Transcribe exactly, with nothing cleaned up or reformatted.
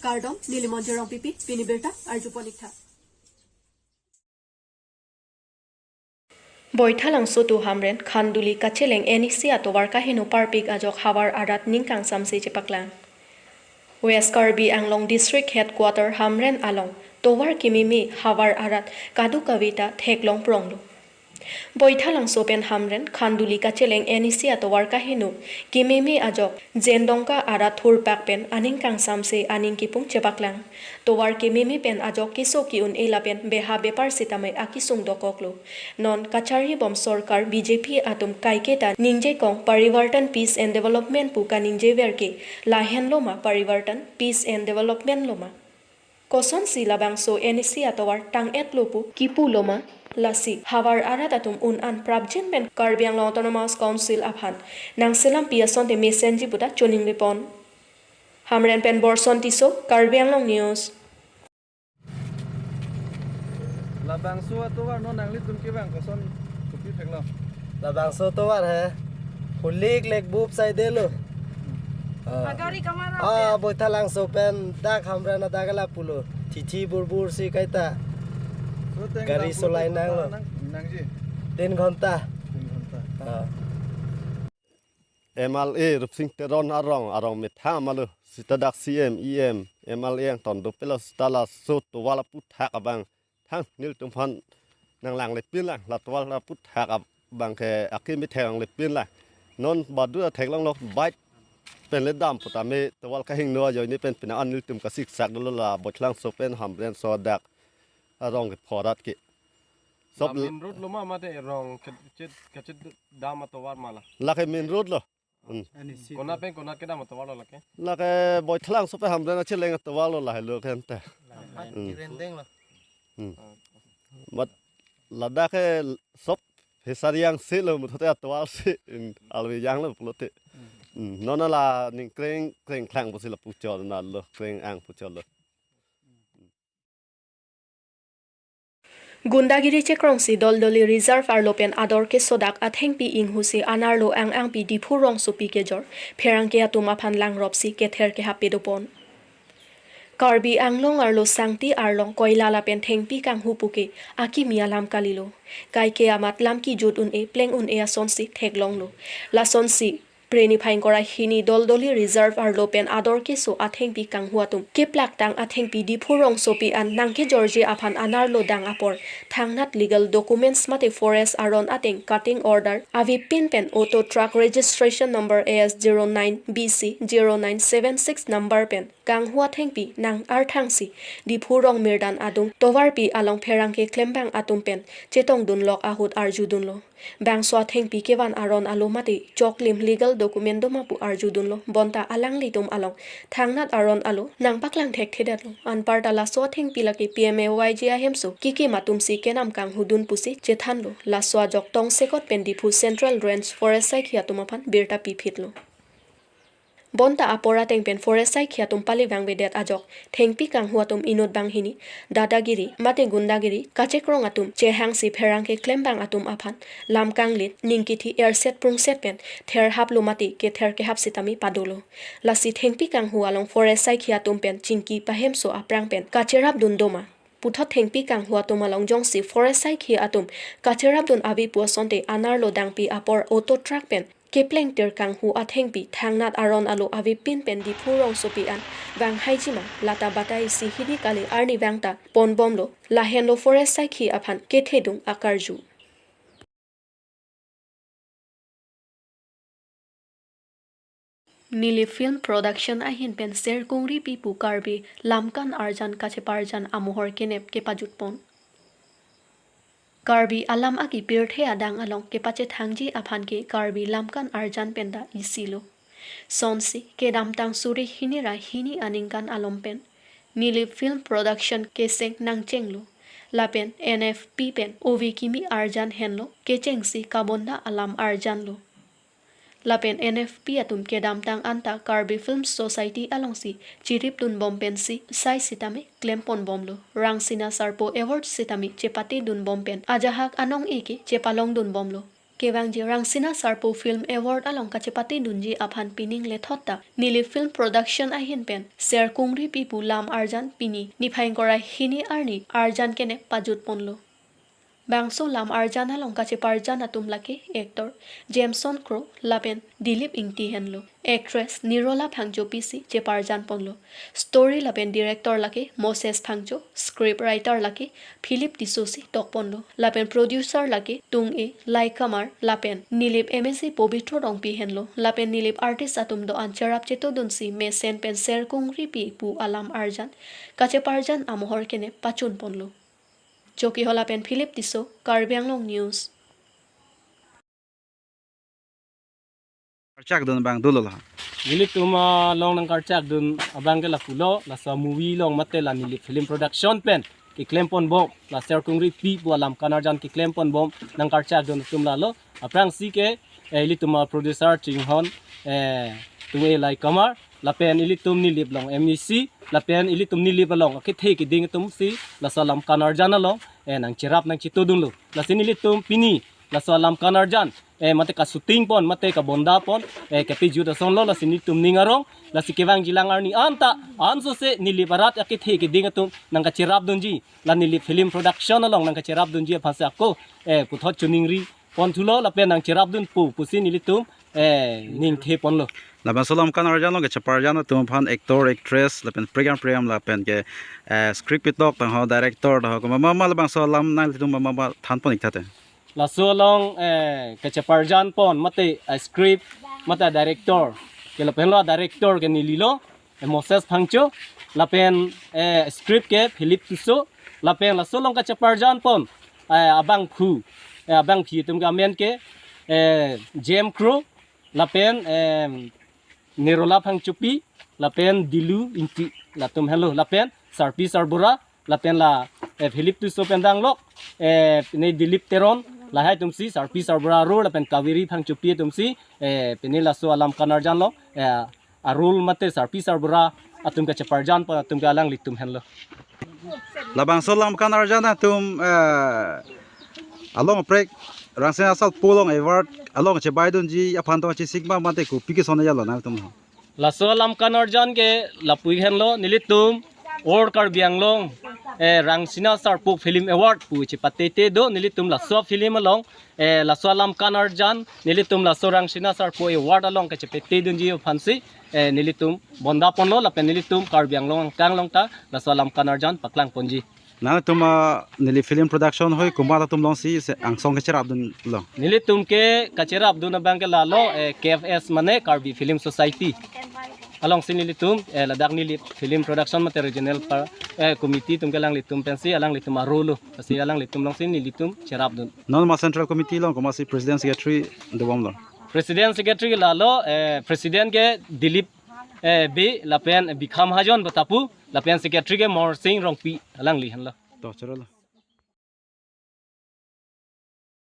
Kardom, neli Monjir Rongpipi, pini birta arjupon ik tha. Boithalangso to Hamren, Khanduli kacheleng N E C atovar kaheno parpik ajok havar arat ning kangsamse chepaklang. West Karbi Anglong District Headquarter Hamren along tovar kememe havar arat kadokave ta theklong pronglo. Boithalangso pen Hamren, Khanduli kacheleng N E C atovar kaheno kememe ajok Jendongka arat thurpak pen aning kangsamse aning kipung chepaklang. Tovar kememe pen ajok keso ke-un-e lapen beha bepar sitame akesung dokoklo. Non kacharlibom sorkar B J P atum kaiketa ningjekong Parivartan Peace and Development pu kaningjever ke lahenlo ma Parivartan Peace and Development lo ma? Kosonsi labangso N E C atovar tang-etlo pu kipulo ma? Lasi havar arat atum un-an prapjin pen Karbi Anglong Autonomous Council aphan nangselampi asonte mesenji pu ta choningripon. Hamren pen Borson Tisso, Karbi Anglong News. Labangso atovar non nanglitum kevang koson kopi pheklo? Labangso atovar he hulik lekbup saidelo. Ah. Agari kamara Ah, pe. Boithalangso pen dak Hamren adak lapulo. Chichi burbur si kaita. So, teng Gari lapulo solai nanglo. Nang, nangji? Tin ghonta. Tin ghonta. Ah. M L A Rupsing Teron arong, arong methang malo, sita dak C M, E M, M L A angton dopelo, sita laso tovar aphuthak abang thang nelitum aphan nanglangle pinlang, la tovar aphuthak abang ke akimi thekle pinlang. Non badu theklonglo, bike pen le dam putame tovar kahingno ajoine pen pina an nelitum kasiksak dolo la Boithalangso pen Hamren so dak arong ke phorat ke. Sob La main road lo ma mate rong kachet, kachet dam atovar ma la? Lake main road lo. Hmm. Konat pen konat kedam atovar lo lake? Lake Boithalangso pen Hamren acheleng atovar lo lahelo kente. Hmm. Irendeng lo. Hmm. Mat ladak ke sob Hesariang si lo muthote atovar si, hmm, alwi jang lo pulote. Hmm. Nona la ning kreng kreng khlang pusi lapu chor na lo, kreng ang pu chor lo. Gundagiri chekrongsi Doldoli Reserve arlo pen ador kesodak athengpi inghusi anerlo ang-angpi Diphu rongsopi kejor pherangke atum aphan langropsi kether kehap pedopon. Karbi Anglong arlo Sangti arlong koila lapen thengpi kanghu puke akimi alam kalilo. Kaike amat lam kijut un-e pleng un-e asonsi theklonglo. Lasonsi Preni phai ingkoi ra hini Doldoli Reserve arlo pen ador keso athengpi kanghu atum keplaktang athengpi Diphu rongsopi an nangkejorji aphan anerlo dang apor thangnat legal documents mate forest aron ateng cutting order avepin pen auto truck registration number A S zero nine B C zero nine seven six number pen kanghu athengpi nang-arthangsi Diphu rong mirdan adung tovarpi along pherangke klembang atum pen chetongdunlok ahut arjudunlo. Bangso athengpi kevan aron alo mate choklim legal document doma pu arjudunlo, bonta alanglitum along thangnat aron alo nangpaklang thekthedetlo. Anparta laso athengpi lake P M A Y G ahemso kekim atumsi kenam kanghudun pusi chethanlo. Laso ajok tongsekot pen Diphu Central Range Forest saikhi atum aphan birta piphitlo. Bonta apor ateng pen forest saikhi atum palivang vedet ajok thengpi kanghu atum inut banghini dadagiri mate gundagiri kachekrong atum chehangsi pherangke klembang atum aphan lam kanglit ning kithi erset prungset pen therhaplo mate kether kehap sitame padolo. Lasi thengpi kanghu along forest saikhi atum pen chingki pahemso aphrang pen kacherapdun doma puthot thengpi kanghu atum along jongsi forest saikhi atum kacherapdun ave pu asonte anerlo dangpi apor auto truck pen keplengtir kanghu athengpi thangnat aron alo avepin pen Diphu rongsopi an vanghaijima lata batai isi hini kali arnivang ta ponbomlo, lahenlo forest saikhi aphan kethedung akarju. Nilip Film Production ahin pen Serkungri pipu Karbi lamkan arjan kacheparjan amohor kenep kepajutpon. Karbi alam aki pirthe adang along kepachethangji aphan ke Karbi lamkan arjan pen ta isilo. Sonsi kedamtang suri hini ra hini aningkan alom pen Nilip Film Production keseng nangchenglo. Lapen N F P pen ove kimi arjan henlo kechengsi kabonda alam arjanlo. Lapen N F P atum kedamtang anta Karbi Film Society alongsi chiripdunbom pensi sai sitame klemponbomlo. Rangsina Sarpo Award sitame chepatedunbom pen ajahak anong-e ke chepalongdunbomlo. Kevangji Rangsina Sarpo Film Award along kachepate dunji aphan pining lethot ta Nilip Film Production ahin pen Serkungri Pi pu lam arjan pini niphai ingkoi ra hini arni arjan kenep pajut ponlo. Bangso lam arjan along kacheparjan atum lake actor Jameson Kro lapen Dilip Ingti henlo. Actress Nirola Phangchopi si cheparjan ponlo. Story lapen director lake Moses Phangcho, script writer lake Philip Tisso si tok ponlo. Lapen producer lake Tung-e Laikamar lapen Nilip M A C Pobitro Rongpi henlo. Lapen Nilip artist atum do-an cherap chetodun si mesen pen Serkungri Pi pu alam arjan kacheparjan amohor kenep pachun ponlo. Chokihola pen Philip Tisso, Karbi Anglong News. Karchak dun abang dolo la. Nelitum along nangkarchak dun abang ke lapulo, laso movie along mate la Nilip Film Production pen keklem ponbom, la Serkungri Pi pu alam kanarjan keklem ponbom nangkarchak dun atum lalo. Aphrangsi ke, eh, ilitum a-producer chinghon, eh, Tung-e Laikamar, lapen ilitum Nilip along M A C, lapen ilitum Nilip along akethe keding atum si laso alam kanarjan along, eh, nangcherap nangchetodunlo. Lasi nelitum pini laso alam kanarjan, eh, mate ka-shooting pon, mate kabonda pon, eh, kepajut asonlo, lasi nelitum ning arong, lasi kevangjilang arni anta, ansose Nilip arat akethe keding atum nangkacherap dunji, la Nilip Film Production along nangkacherap dunji aphansi ako, eh, puthot choningri ponthulo lapen nangcherap dunpo pusi nelitum, eh, ningthe ponlo. Labangso alam kanarjan along kacheparjan atum aphan actor, actress, lapen prekam prekam lapen ke, eh, script pitok tangho director tangho komat ma ma labangso alam nanglitum ma ma ma than pon ik thate. Laso along, eh, kacheparjan pon mate, eh, script mate director. Ke lapen lo director ke nelilo, eh, Moses Phangcho, lapen, eh, script ke Philip Tisso, lapen laso along kacheparjan pon, eh, abangphu, eh, abangphi atum ke amen ke, eh, James Kro, lapen, eh, Nirola Phangchopi, lapen Dilu Ingti, latum henlo, lapen Sarpi Sarbura, lapen la, eh, Philip Tisso pen danglok, eh, ne Dilip Teron, lahai atumsi, Sarpi Sarbura arul, lapen Kaveri Phangchopi atumsi, eh, pini laso alam kanarjan along, eh, arul mate Sarpi Sarbura atum kacheparjan pon atum ke alanglitum henlo. Labangso alam kanarjan atum, eh, along prek Rangsina Sarpo along award along chebai dunji aphan to chesik ma mate kopi keson ajalo nangtum? Laso alam kanarjan ke lapu henlo, nelitum all Karbi Anglong, eh, Rangsina Sarpo Film Award pu chepatete do, nelitum laso film along, eh, laso alam kanarjan, nelitum laso Rangsina Sarpo Award along kachepate dunji aphansi, eh, nelitum bonda ponlo lapen nelitum Karbi Anglong angkang along ta laso alam kanarjan paklang ponji. Nangtum, ah, Nilip Film Production hoi komat atum alongsi se angsong kacherap dunlo? Nelitum ke kacherap dun abang ke lalo, eh, K F S mane Karbi Film Society. Alongsi nelitum, eh, ladak Nilip Film Production mate regional par, eh, committee atum ke alanglitum pensi alanglitum arul lo. Lasi alanglitum alongsi nelitum cherap dun. Non ma central committee along komatsi president secretary dobomlo? President secretary ke lalo, eh, president ke Dilip, eh, Bey lapen Bikham Hajon Batapu, lapen secretary ke Morsing Rongpi alangli henlo. To, chorolo.